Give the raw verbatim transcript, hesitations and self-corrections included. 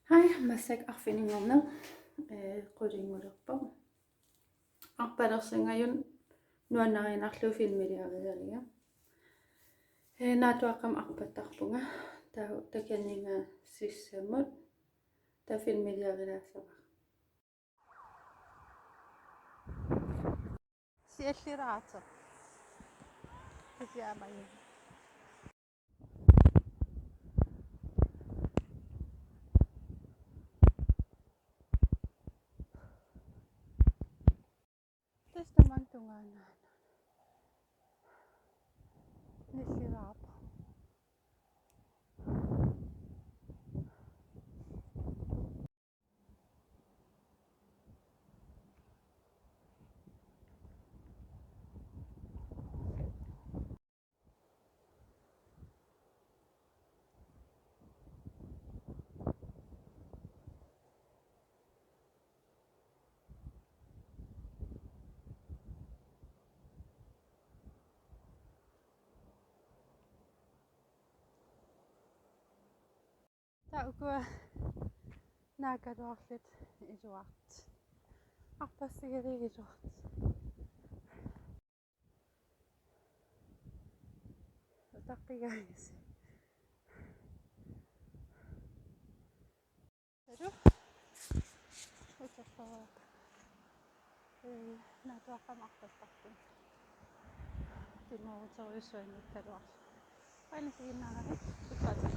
Hej, massakkut arfininngorneq, eh, qulingulerpoq. Arpalersinngajunnaarlugu filmiliarigalugu. Eh, naatsuaqqamik arpattarpunga. Taava takanninga sissamut. Taava filmiliarilaassavara. Sialliraatsoq. Kisianni aamma. Tassa tamanna tungaanut nillilaarpoq. Taava ukua naakaluarlutik iluartut. Arpassigalugit iluartut. Utaqqigaangasi. Talu. Uterpara. Ee, naatsuaqqamik arpattarpunga. Timooruterujussuanngikkaluarlunga. Aana siginnaarani. Utsaata.